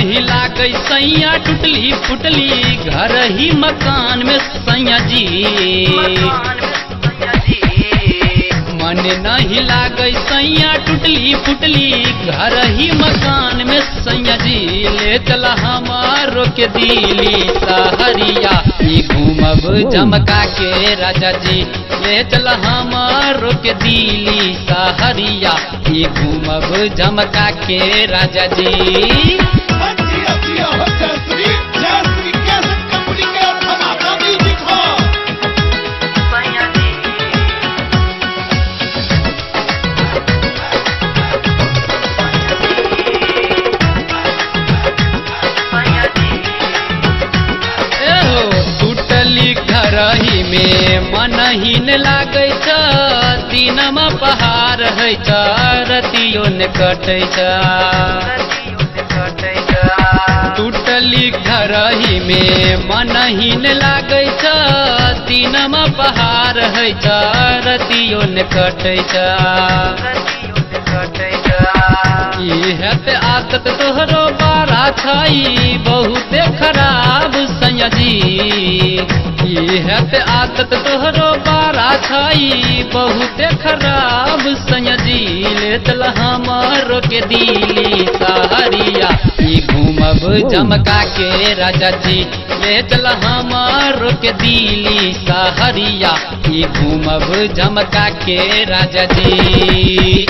नहीं लागै सैया टुटली फुटली घर ही मकान में सैया जी। मन नहीं लागै सैया टुटली फुटली घर ही मकान में सैया जी। ले चला हमारो के दिली सहरिया ई घूमब झमका के राजा जी। ले चला हमारो के दिली सहरिया ई घूमब झमका के राजा जी। घरही में मन ही न लागै छ, दिनमा पहाड़ है छ, रतियो न कटै छ। टूटली घरही में मन ही न लागै छ, दिनमा पहाड़ है छ, रतियो न कटै छ। ई हेत आदत तोहरो बारा छई बहुते खराब सैया जी। ई हेत आदत तोहरो बारा छई बहुते खराब सैया जी। ले चल हमारो के दिली सहरिया ई घूमब झमका के राजा जी। ले चल हमारो के दिली सहरिया ई घूमब झमका के राजा जी।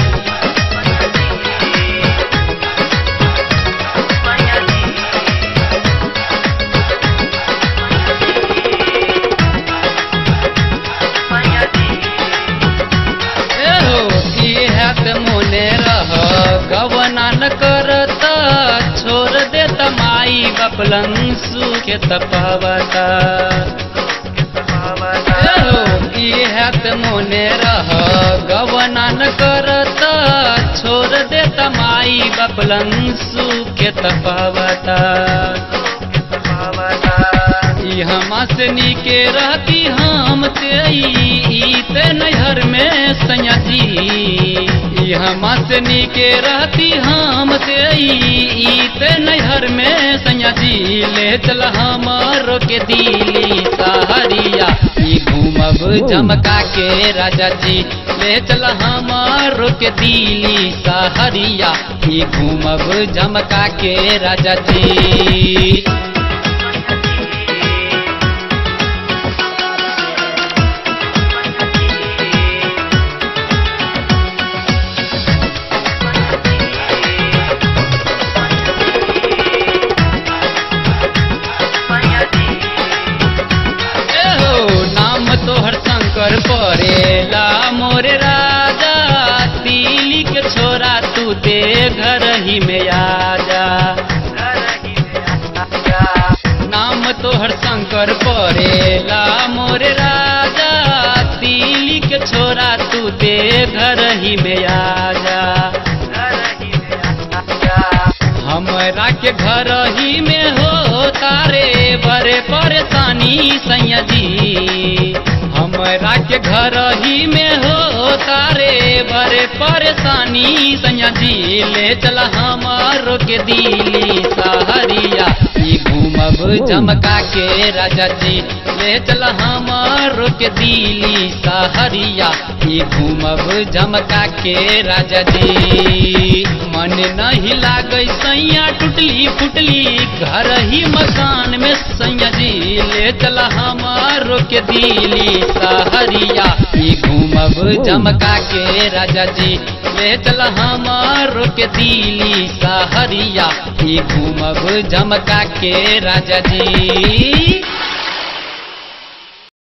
मोने रह गवना न करत, छोड़ देत माई बपलन सुखे तपावता। हेत मोने रह गवना न करत, छोड़ देत माई बपलन सुखे तपावता। हमा से नीके रहती हम ते नैहर में सैया जी। हमा से नीके रहती हम ते नैहर में सैया जी। ले चल हमारो के दिली सहरिया ई घूमब झमका के राजा जी। ले चल हमारो के दिली सहरिया ई घूमब झमका के राजा जी। तोहर शंकर परेला मोरे राजा, दिली के छोरा तू ते घर ही में आजा। नाम तोहर शंकर परेला मोरे राजा, दिली के छोरा तू ते घर ही में आजा। हमरा के घर ही में हो तारे बड़े परेशानी सैया जी। हमरा के घर ही में हो तारे बड़े परेशानी सैया जी। ले चल हमारो के दिली सहरिया ई घूमब झमका के राजा जी। ले चल हमारो के दिली सहरिया ई घूमब झमका के राजा जी। मन नहीं लागै सैया टुटली फुटली घर ही मकान में सैया जी। ले चल हमारो के दिली सहरिया ई घूमब झमका के राजा जी। ले चल हमारो के दिली सहरिया ई घूमब झमका के राजा जी।